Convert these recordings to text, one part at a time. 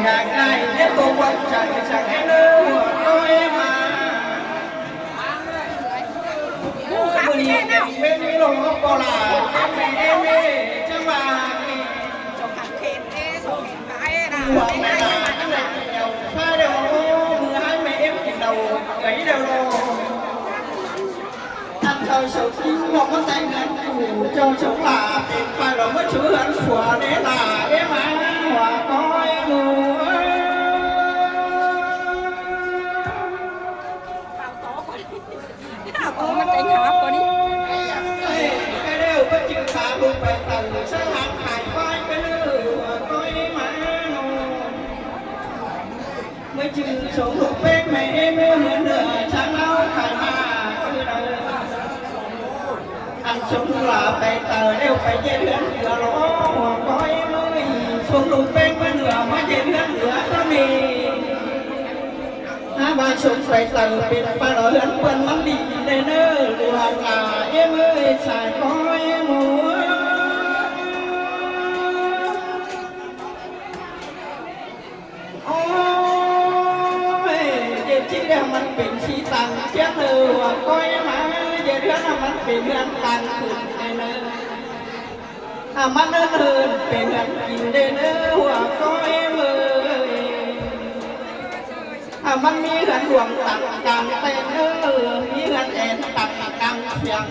ຢາກໄດ້ເຮັດຕົວວັດໃຈຈາກໃຫ້ເລີຍ ໂອ້ຍມາ ມື້ນີ້ເປັນເວທີຫຼວງບໍ່ຫຼ້າ ແມ່ເອເມ ຈັງຫວະນີ້ ຫວງແມ່ນາງ ຈັ່ງໃດກິນເຫຼົ້າ ຊາຍແລ້ວ ໂອ້ ມື້ໃຫ້ແມ່ເອມກິນເຫຼົ້າ ເອີຍແລ້ວເນາະ. ທ່ານເຈົ້າສົມ ບອກມາແຕ່ງງານກູ່ ເຈົ້າສົມຫຼ້າເປັນໄປແລ້ວ ມາສູ່ເຮືອນຜົວເດ້ຫຼ້າ ເອມາຫົວກ້ອຍໝູ ເອົາຕໍ່ກ່ອນ ເອົາຕໍ່ ມັນໄປຫາກ່ອນນີ້ ໂອ້ຍ ໄປແລ້ວ ໄປຈື່ຕາລູກໄປເຕົ້າ ສະຫາຍຂາຍຄວາຍໄປເລີຍ ຫົວກ້ອຍໝາເນາະ. ເມື່ອຈື່ສົງລູກເປັກແມ່ເອເມີເໜືອ ຊາງລາວຂາຍມາຄືໃດ ອັນສົງລູກຫຼ້າໄປເຕີແລ້ວ ໄປເຮັດເຮືອນເຫຼືອລອ ຫົວກ້ອຍເມີ ສົງລູກເປັກເມືອເໜືອ ມາເຮັດເຮືອນເຫຼືອຕາເມ ຫາວ່າສົງໄປເຕີເປັນປາເຮືອນເປື້ອນມັນດີແດ່ເນີ ຫຼວງຫຼ້າເອເມີ ຊາຍກ້ອຍໝູ. ໂອ້ຍ ເຮັດຈັ່ງໃດມັນເປັນສີຕ່າງຈຽງເດີ ຫົວກ້ອຍມາ ເຮັດເຮືອນໃຫ້ມັນເປັນເຮືອນຕ່າງຂຶ້ນແດ່ເນີ ອາ ມັນເອີ້ນເຮືອນເປັນເຮືອນກິນແດ່ເນີ ຫົວກ້ອຍເມີ ອາ ມັນມີເຮືອນຫຼວງຕ່າງກາງແຕ່ງເດີ ມີເຮືອນແອນຕ່າງກາງສຽງ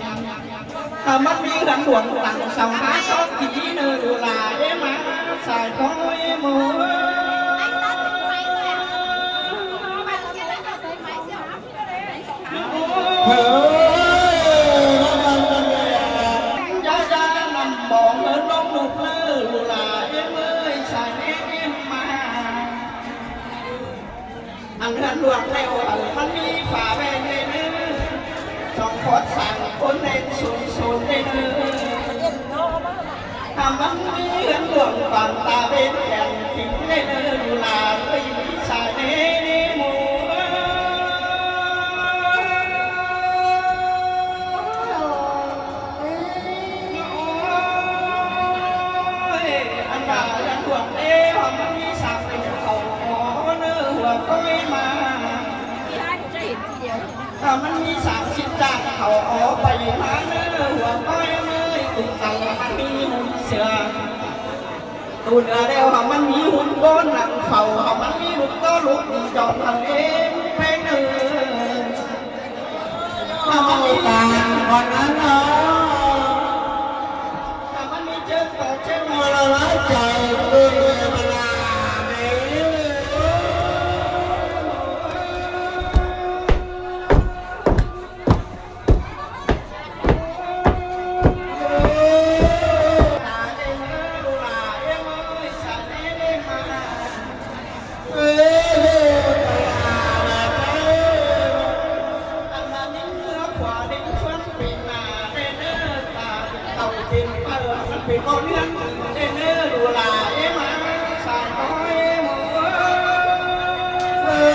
ຖ້າມັນມີເຮືອນຫຼວງຕັ້ງເສົາຫາຊອກດີເນີ ດູຫຼາເອມາ ສາຍນ້ອຍໝູ ເອີ ຢ່າ ຢ່ານຳມອງເອີນນ້ອງລູກເລີ ດູຫຼາເອເມີ ສາຍເອມາ. ອັນເຮືອນຫຼວງແລ້ວ ມັນມີຝາແວ່ນເດີ ສອງຂອດສາມຄົນແມ່ນສູນໆເດີ ຖ້າມັນມີເຮືອນຫຼວງບາງຕາເວັນແກ່ນຈິງເດີ ຢູ່ລາວເອີຍ ສາຍເດໝູ ໂອ້ຍ ອັນວ່າເຮືອນຫຼວງເດ້ ມັນມີສາມສິບເກົ້າຫໍເນີ ຫົວກ້ອຍມາ ຖ້າມັນມີສາມສິບຈ້າງເຂົາອໍໄປມາເນີ ຫົວກ້ອຍເມີ ຕຸງໄຕມັນມີຫຸ່ນເສືອ ຕູເໜືອແລ້ວ ມັນມີຫຸ່ນໂກນຫຼັງເຝົ້າ ມັນມີລູກໂຕລູກດີຈອມທະເລແພງເນີ ຖ້າມັນມີການກ່ອນນັ້ນເນາະ ຖ້າມັນມີເຈີຕໍ່ເຈີມາລະລາຍໃຈເດີ ເວລາແມ່ ເອີ ເອີ ເອີ ອັນວ່າຍິງເຮືອຂວາເດັງຊວນເປັນໜ້າແດ່ເນີ ຕາເປັນເຕົາເປັນເປີ ມັນເປັນບໍ່ເລື່ອງເດີເນີ ດູລາເອມາ ສາຍນ້ອຍເອີຍ ເອີ. ເອີ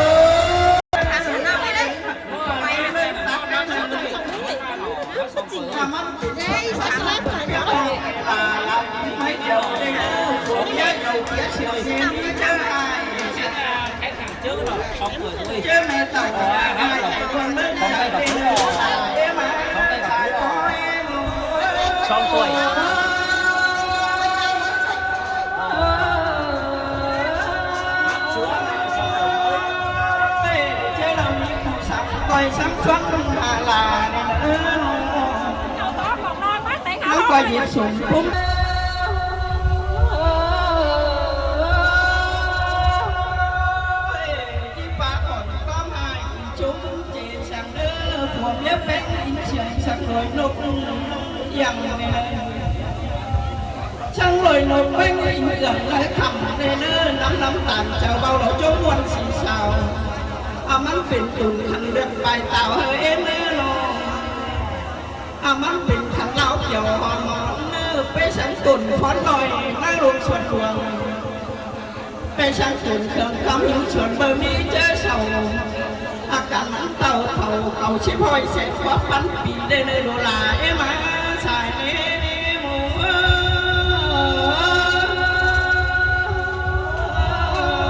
ຊ່າງລອຍນົກແປ້ງອິງເອື້ອງລາຍຄຳແດ່ເນີ ນຳນ້ຳຕານເຈົ້າເບົາລາວຈົ່ງມ່ວນສີສາວ ອາ ມັນເປັນຕຸນຄັນເລືອກປາຍຕາວເຮີເອເນີລອ ອາ ມັນເປັນຄັນລາວກ່ຽວຫອມເນີ ເປຊັງຕົນຟ້ອນລອຍນາງຫຼວງສວນຫຼວງ ແປຊ່າງຕົນເຄື່ອງຄຳຢູ່ສວນບໍ່ມີເຈີເຊົາ ອາການມັນເຕົາເຖົາເກົ້າສິບຮ້ອຍແສນກວ່າພັນປີເດີ ໂລລາເອມາສາຍເນໂມເອີຍ.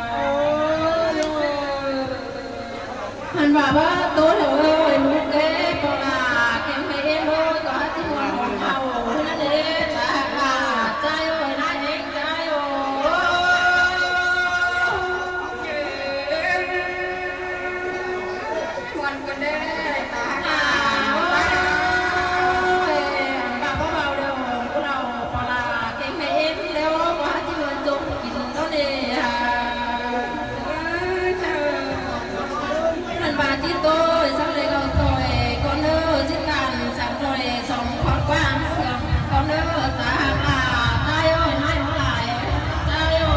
ເພິ່ນວ່າ ວ່າໂຕເຖົ້າເອີຍ ລູກເອີຍ ປອງຫຼ້າ ເກັ່ງໃຫ້ເອັນເດີ ກໍຫາຊິມ່ວນຂອງເຮົານັ້ນເດ ຕາຫາກວ່າ ຈ້າຍເອີຍ ນາຍເອັງ ຈ້າຍໂອ. ມ່ວນກັນເດີຕາຫາກວ່າ ໂອ້ຍ ບາບເບົາໆເດີ ຜູ້ເຖົ້າປອງຫຼ້າ ເກັ່ງໃຫ້ເອັນເດີ ວ່າຊິເດີນຈົມກິນໂຕນີ້ຫາ ເອີ ເຈົ້າ ມັນວ່າຈິໂຕຍ ສັງເລກເອົາໂຕຍ ກ່ອນເດີ ຈິການສັງໂຕຍ ສອງຄວາມກວ້າງເຊື່ອມ ກ່ອນເດີ ຕາຫາກວ່າ ຕາຍໂອ້ຍ ນາຍໂອ້ຫຼາຍ ຕາຍໂອ້.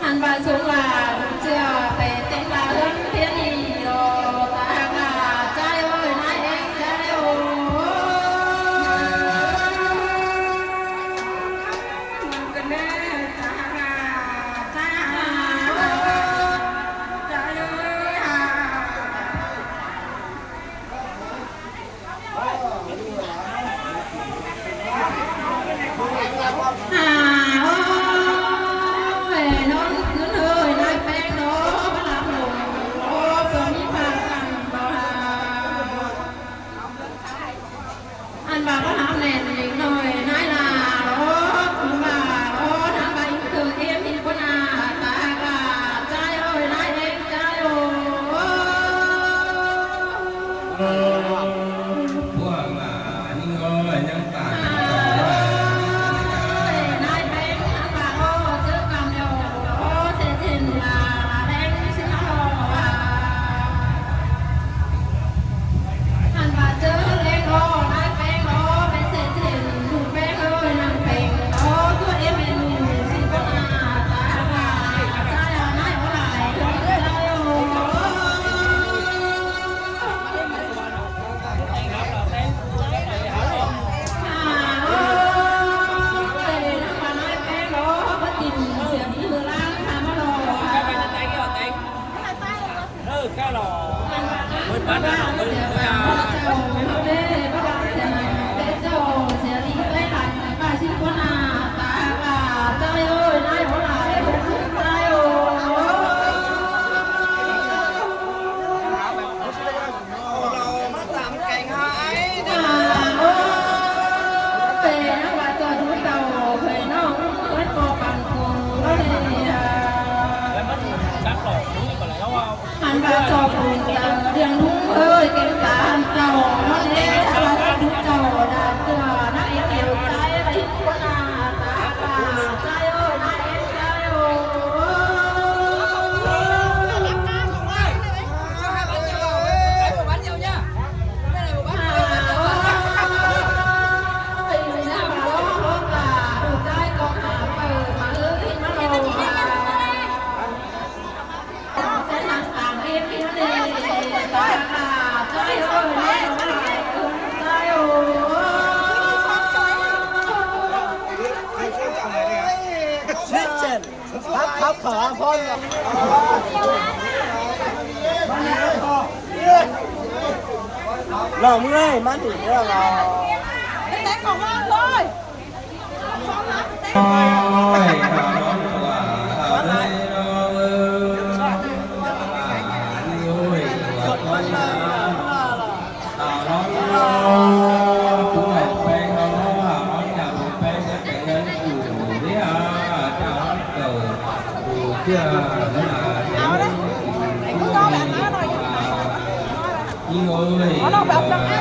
ອັນວ່າສົງຫຼານເຈືອໄປແຕ່ງລາເຮືອນເພຍນີດອກ ຕາຫາກວ່າ ຈ້າຍເອີຍ ນາຍເອັງ ຈ້າຍໂອ. ກັນເດີ ຕາຫາກວ່າ ຈ້າຍ ຈ້າຍເອີຍ ຫາ ຫາ ໂອ້ຍ ນອນຄືນເຮີຍ ນາຍແປ້ງເນາະ ພະລາມໂຫຼ ໂອ້ ເພິ່ນມີພາກັນບໍ່ຫາ ອັນວ່າພະລາມແໜ້ນເດັກນ້ອຍ ນາຍລາ ໂອ້ ຄຸນວ່າ ໂອ້ ນາງວ່າອີກຄືເກມອີກຄົນອາ ຕາຫາກວ່າ ຈ້າຍເອີຍ ນາຍເອັງ ຈ້າຍໂອ. ເອີ ພວກຫຼານເອີຍ ຍັງຕາມກັນຕໍ່ໄດ້ ນາຍແປ້ງ ນາງວ່າ ເຈີກັນແລ້ວ ເສດເຫັນລາແດງຊິມາລໍວ່າ ອັນວ່າເຈີເລໂອ ນາຍແປ້ງໂອ ເປັນເສດເຫັນ ລູກແປ້ງເອີຍ ນາງແປ້ງໂອ ຕົວເອເມນູຊິປະນາ ຕາຫາກວ່າ ນາຍໂອຫຼາຍ ນາຍໂອ ອັນວ່າເຈົ້າຜູ້ເຈົ້າລ້ຽງລຸງເອີຍ ເກັ່ງຕາເຈົ້າເນາະເດ້ ອັນວ່າເຈົ້າຜູ້ເຈົ້າດາເທື່ອນາງເອກແກ້ວໃສ ລະເຫັນຄົນໜ້າຕາຕາໃສ ເອີ ນາງເອກແກ້ວໃສ ໂອ. ລອງເມື່ອຍມານີ້ເດີລອງ ໄປແຕ່ງຂອງວ່າເລີຍ. ໂອ້ຍ ຂ້ານ້ອງຕົວເຮົາເອີຍ ນ້ອງເອີຍ ໂອ້ຍ ຕົວຄົນມາ ເອົານ້ອງໄປເອົາເຄື່ອ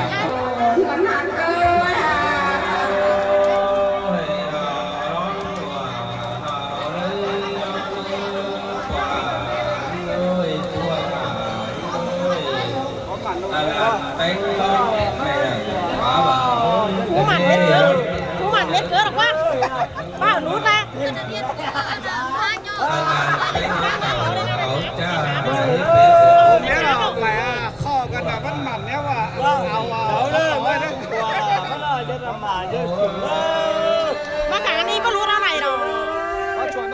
ງ ຜູ້ໝັ້ນເຮັດເກີນ ຜູ້ໝັ້ນເຮັດເກີນອອກມາ ປ້າໜູນະ ແມ່ນອອກໄປ ອ່າ ຂໍກັນນະ ມັນໝັ້ນແນວວ່າ ເອົາ ເອົາ ເອົາເລີຍ ເອົາເລີຍ ມັນເອົາເດີນະ ໝາເດີນະ ມາການນີ້ບໍ່ຮູ້ເທົ່າໃດດອກ ບໍ່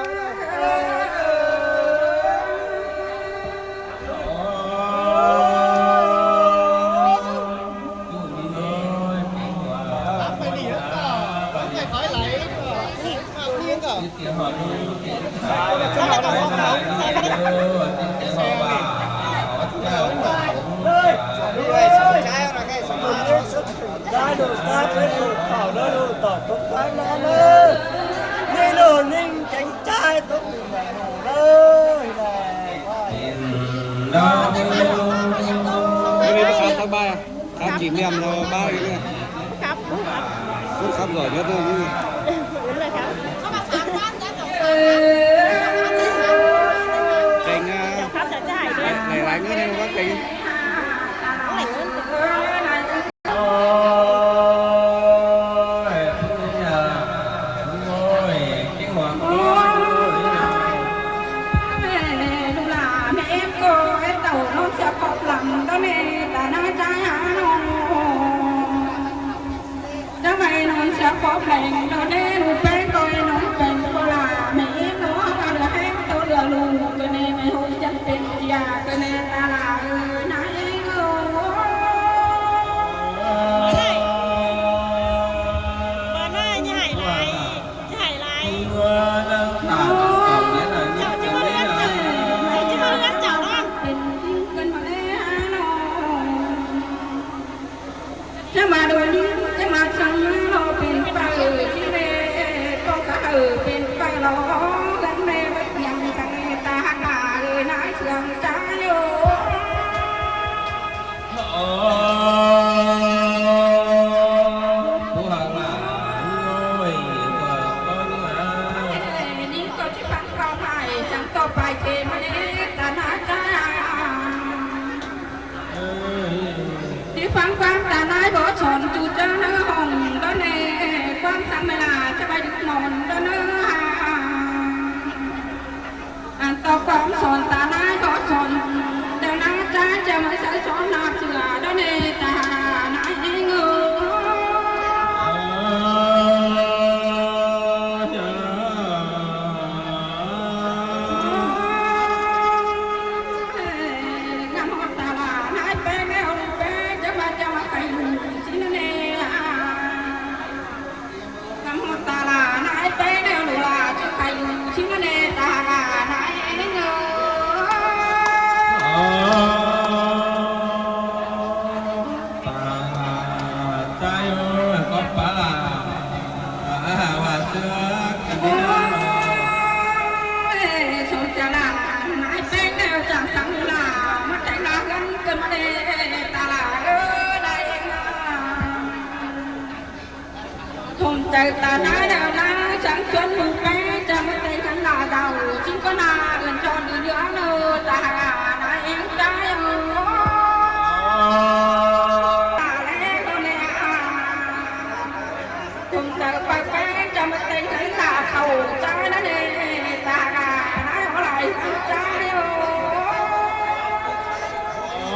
ໄດ້ໄປຂາຍຈັກບາດ ຂາຍຈີນແຫຼມເນາະ ບ້າອີກເນຍ ຄົນຂັບກໍເຍອະເນາະ ເອີ ເກັ່ງອ່ະ ຫຼາຍໆມື້ແລ້ວວ່າເກັ່ງ. ຈະມາໂດຍນີ້ ຈະມາສັງໂລເປັນໄປຊິເລ ກໍກະເອີເປັນໄປລອ ເຮືອນແມ່ບໍ່ຕຽງສັງເມຕາຮັກຫຼາເອີຍນາຍເຊື່ອງໃຈໂອ. ຜູ້ຮັກຫຼາຍໂອ້ຍ ກໍບໍ່ມີຫາ ນີ້ກໍຊິຟັງຄວາມໃຫ້ສັງຕໍ່ໄປເຄມະເນຕະນາຈາ ທີ່ຟັງຄວາມຕານາຍບໍສອນຈູເຈົ້າເນີຫ້ອງດອນເອ ຄວາມສັງເວລາຈະໄປດຸນອນດອນເນີ ອັນຕໍ່ຄວາມສອນຕານາຍບໍສອນເຈົ້ານາຈາຈະມາໃສ່ສອນນາເສືອດອນເອຕານາຍເອງເອີ. ສົມໃຈຕານາຍແລ້ວນາ ສັງຊວນໝູ່ແປ້ງຈະມາແຕ່ງກັນໜ້າເດົາ ຊິງກໍໜ້າເອີ້ນຈອນເດືອນເດືອນເດີ ຕານາຍເອງຈ້າຍໂອ. ສົມໃຈໄປແປ້ງຈະມາແຕ່ງກັນໜ້າເຂົ້າຈ້າຍນະເດ ຕານາຍບໍ່ຫຼາຍຄືຈ້າຍໂອ.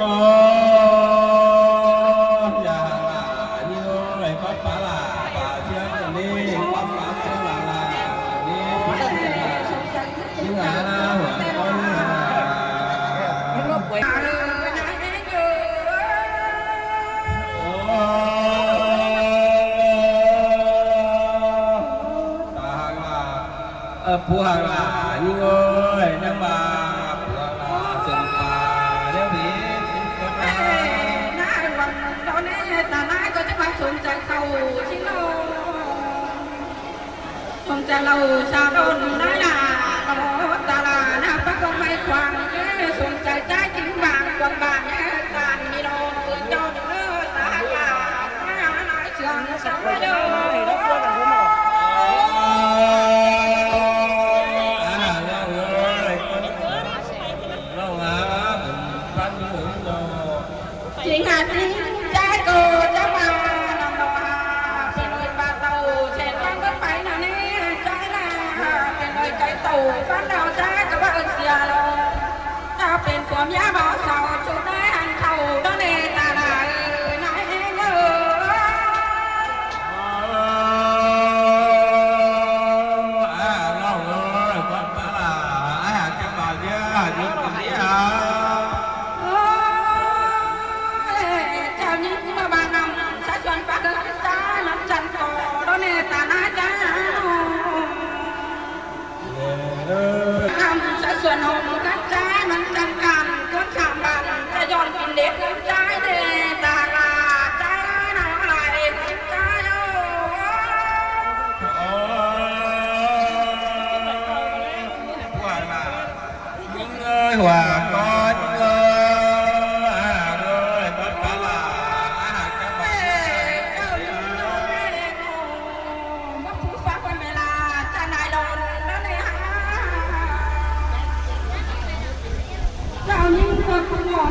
ເອີ ຜູ້ຮັກຫຼາຍຍິງເອີຍ ຈັ່ງວ່າຜູ້ຮັກຫຼາຍສົມປາແລ້ວເດ ເອີ ໜ້າຫວັງຕອນນີ້ຕານາຍກໍຈັ່ງວ່າສົມໃຈເຂົ້າຊິໂນ ສົມໃຈເຫຼົ່າຊາດົນນາຍນາ ຕາລານາປະກອງໄມ້ຂວາງ ສົມໃຈໃຈຈິງບາງກວາງບາງ ຕານມີໂລ ສິງຫາສິງ ຈາຍໂກຈະມານຳເຮົາ ເປັນເອີຍປາເຕົ້າ ແສນວັງເບິ່ງໄປນະແນ່ ຈາຍນາ ເປັນເອີຍໄກ່ໂຕ ບ້ານດາວຈາຍກະວ່າເອີ້ນເສຍລະ ເຈົ້າເປັນຜົວເມຍບ່າວສາວ ຈຸດໄດ້ຫັນເຂົ້າດອກເນຕາລາເອີຍ ນາຍເອງເອີຍ. ອ້າວ ນ້ອງເອີຍ ຄວາມປາຫຼາ ອ້າຍຫາກຈັກບາດເດຍ ຢຸດກິນເດຍ. ໂອ້ຍ ເຈົ້າຍິງມາບານນຳ ສາຍຊວນປາເດີນຈ້າ ນຳຈັນກໍໂດເນຕານາຈ້າ. ນຳສາຍຊວນຫົງກັນຈ້າ ນຳຈັນກັນ ຄົນສາມບ້ານ ຈະຍ້ອນກິນເດັດກັນຈ້າເດ ຕາລາຈ້າ ນາງຫຼາຍເອງຈ້າໂອ. ໂອ້ຍ ພວກຫຼານຍິງເອີຍ ພວກກໍຍິງເອີຍ ອ້າເອີຍ ບັດຕາຫຼາ ອ້າຫາກຈັກບາດ ເຈົ້າຍິງເອີຍ ມາຜູ້ຟັງເວລາຈະນາຍດອນນັ້ນເອງ. ເຈົ້າຍິງເອີຍ ຜູ້ໝໍ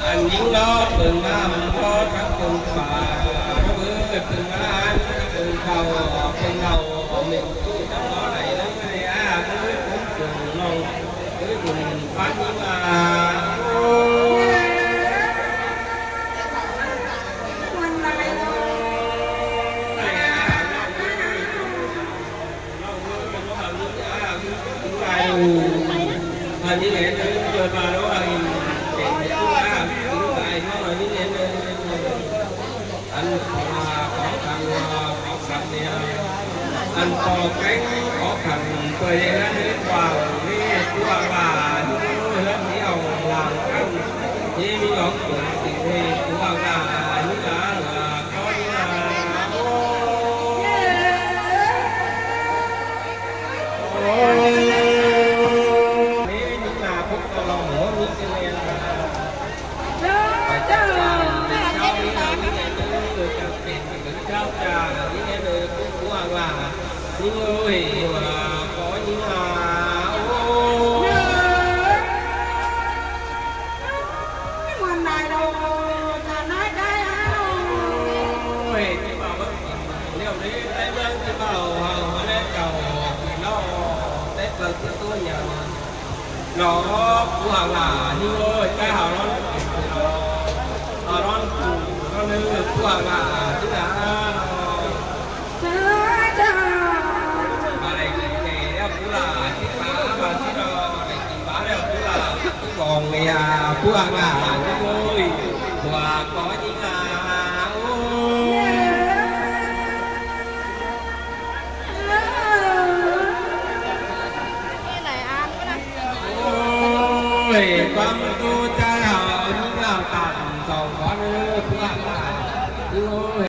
ອັນຍິງເນາະ ເບິ່ງມາມັນພໍທັງເບິ່ງປາ ເບິ່ງເບິ່ງມາເບິ່ງເຂົ້າ ເບິ່ງເຫຼົ້າ ເອົາເມັນ ອັນວ່າຂໍຄັນວ່າຂໍຄັນເນຍ ອັນຕໍ່ແກ້ງຂໍຄັນເປີຍເຮັດໃຫ້ກວ້າງເນຍ ກວ້າງ ດອກຜູ້ຮັກຫຼ້ານີ້ເອີຍ ໃຈເຮົາຮ້ອນ ເຮົາຮ້ອນ ຮ້ອນເອີຍ ຜູ້ຮັກຫຼ້ານີ້ນະ. ມາໄດ້ກິນເຈແລ້ວຜູ້ຫຼ້າ ກິນປາບາດຊິດອກ ໄດ້ກິນປາແລ້ວຜູ້ຫຼ້າ ກອງເມຍ ຜູ້ຮັກຫຼ້ານີ້ເອີຍ ພວກກໍຍິງຫຼ້າ ໂອ້ຍ. ໂອ້ຍ ຄວາມຮູ້ໃຈເຮົາຍິງເຮົາຕັນສອງຄົນເອີ ພວກຫຼານ ໂອ້ຍ